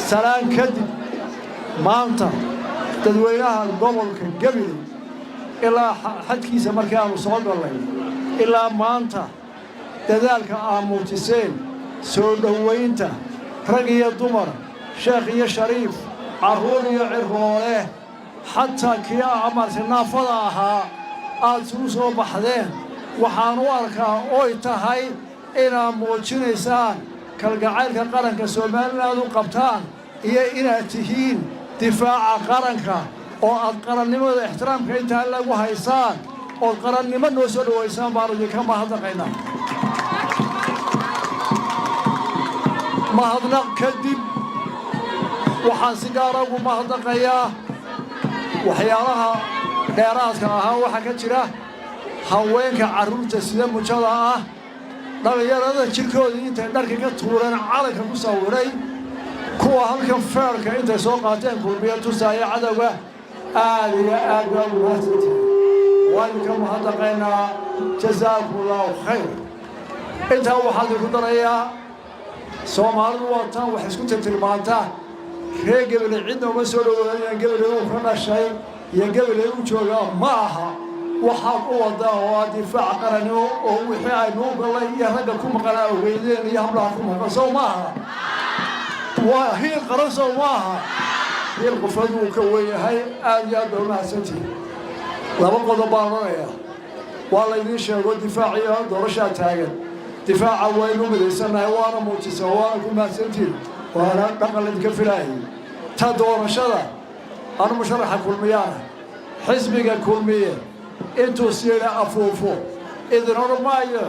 Salaan kadib, maanta dadweynaha gobolka Gabiley ilaa xadkiisa markii aanu soo gallay ilaa maanta, dadaalka aa muujiseen, soo dhowaynta, rag iyo dumar, sheekh iyo shariif, carruur iyo cirroole, xataa kii amarse naafada ahaa, aad isugu soo baxdeen, waxaan u arkaa oy tahay inaad muujinaysaan kalgacaylka qaranka Somaliland u qabtaan iyo inaad tihiin difaaca qaranka oo aad qarannimada ixtiraamka intaa lagu haysaan ood qarannimo noo soo dhowaysaan. Baanu idinka mahadnaqaynaa. Mahadnaq kadib, waxaan si gaara ugu mahadnaqayaa waxyaalaha dheeraadka ahaa. Waxaa ka jira haweenka carruurta sida mujada ah, dhallinyarada jirkoodii intay dharka ka tuureen calanka ku sawiray, kuwa halkan feerka intay soo qaateen Kulmiya tusaaya cadowga. Aad iyo aad baa ugu mahadsantihi, waa idinka mahadnaqaynaa. Jazaakum Allahu khayr. Intaa waxaa idinku darayaa, Soomaalidu waa tan wax isku tirtilmaantaa. Reer Gebele cidna uma soo dhowaanayaan. Gebele uu ka dhashay iyo Gebele u joogaa ma aha. Waxaad u wadaa oo aa difaaca qarannimo oo wixii aynu u gallay iyo ragga ku maqanaa ogeydeen iyo hablaha ku maqan, sow ma aha? Waa hiil qaran, sow ma aha? Hiil qofad wuu ka weynyahay. Aad iyo aad baa umahadsantihi. Laba qodob baan odhanayaa. Waa laydiin sheego, difaaciyo doorashaa taagan. Difaaca waynu midaysannahay, waana muujisa, waana ku mahadsantihin, waana dhaqan laydinka filaayay. Ta doorashada, anu musharaxa Kulmiyaana, xisbiga Kulmiye intuu siina afuufo idin odhan maayo,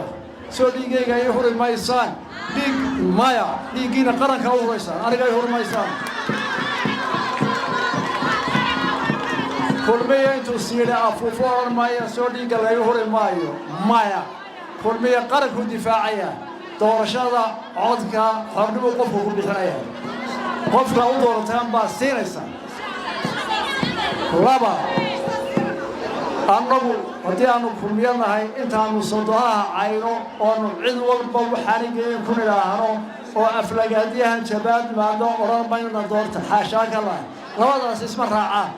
soo dhiiggayga ay huri maysaan. Dhiig maya, dhiiggiina qaranka u huraysaan, aniga ay huri maysaan. Kulmiya intuu siina afuufo odhan maayo, soo dhiigga laga huri maayo. Maya, Kulmiya qaranku difaacaya. Doorashada codka xornimuu qofku ku bixinaya, qofka u doorataan baa siinaysa. Laba, annagu haddii aanu Kulmiyo nahay, intaannu sodohaha cayno oonu cid walba waxaanay geeyin ku nidhaahno oo aflagaadyahan jabaad maado odhan mayna doorta. Xaashaa ka lahay, labadaas isma raacaan.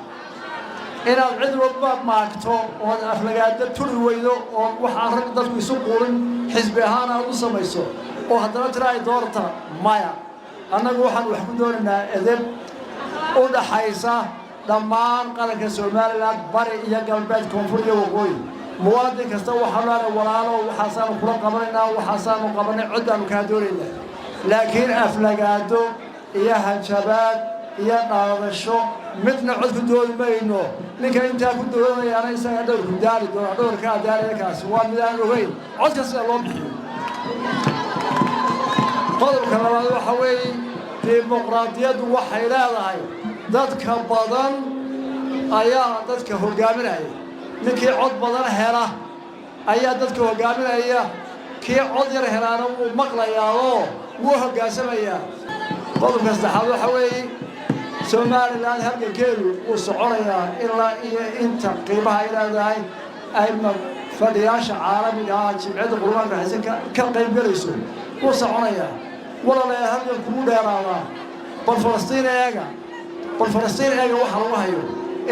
Inaad cid walba maagto ood aflagaado turi weydo oo waxaan rag dadku isu quurin xisbi ahaan aad u samayso oo haddana tira ay doorta, maya. Annagu waxaan wax ku doonaynaa edeb u dhaxaysa dhammaan qaranka Somaliland, bari iyo galbeed, koonfur iyo waqooyi. Muwaadin kasta waxaanu leanay, walaalo, waxaasaanu kula qabanaynaa, waxaasaanu qabanay, coddaanu kaa doonaynaa. Laakiin aflagaado iyo hanjabaad iyo dhaadasho midna cod ku doodi mayno. Ninka intaa ku doonayaana isagaa dhowrku daali doona, dhowrkaa daalaya. Kaasi waa mid aan ogeyn codka sida loo bixiyo. Qodobka labaad waxa weeye, dimuqraadiyaddu waxay leedahay dadka badan ayaa dadka hoggaaminaya. Ninkii cod badan hela ayaa dadka hoggaaminaya, kii cod yar helaana wuu maqlayaa oo wuu hoggaansamayaa. Qodobka saddexaad waxa weeye, Somaliland halgankeedu wuu soconayaa ilaa iyo inta qiimaha ay leedahay ay fadhiyaasha caalamiga ah, Jimciyadda Quruumaha Ka Dhaxaysan ka qayb gelayso. Wuu soconayaa, walaalayaal. Halgan kugu dheeraadaa. Bal Falastiin eega, bal Falastiin eega waxa lagu hayo.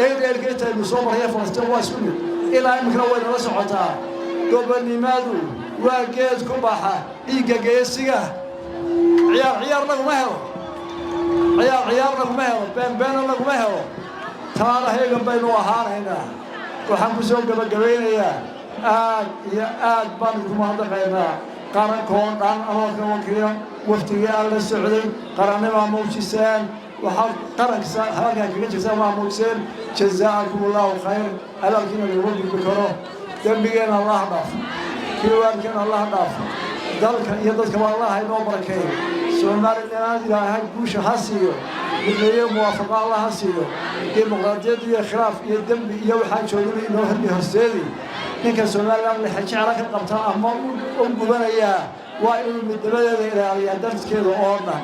Eedheelka intaynu soo maraya Falastiin waa isku mid, ilaa iminkana way nala socotaa. Gobonnimadu waa geed ku baxa dhiigga geesiga. Ciyaar ciyaar laguma helo, ciyaar ciyaar laguma helo, beenbeena laguma helo. Taana heegan baynu ahaanaynaa. Waxaan ku soo gebagabaynayaa, aad iyo aad baan idinku mahadnaqaynaa qarankoo dhan, anoo ka wakiila wafdigii aan la socday. Qarannimaa muujiseen, waxaad qaranka halkaa kaga jirtaan waa muujiseen. Jazaakum Allahu khayr. Abaalkiina laguma gudbi karo. Dembigeenna Allah dhaaf, kii waalidkeena Allah dhaaf, dalka iyo dadkaba Allah inoo barakeeyo. Somaliland Ilaahay guusha ha siiyo, midneeye muwaafaqa Allah ha siiyo, dimuqraadiyad iyo khilaaf iyo dembi iyo waxaan joogin inoo hormi horseedi. Ninka Somaliland lexejecla ka qabta ama u gubanayaa waa inuu midnimadeeda ilaaliyaa, dadkeeda oo dhan.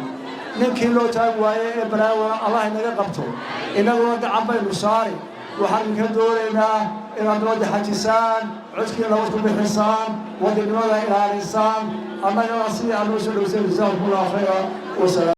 Ninkii loo taagi waaye ee balaawana Allah inaga qabto, innaguna gacan baynu saari. Waxaan idinka doonaynaa inaad nabadda xajisaan, codkii nabad ku bixisaan, wadannimada ilaalisaan, annagana sidii aad noo soo dhowseen. Jazaakum Allahu khayra wasalaam.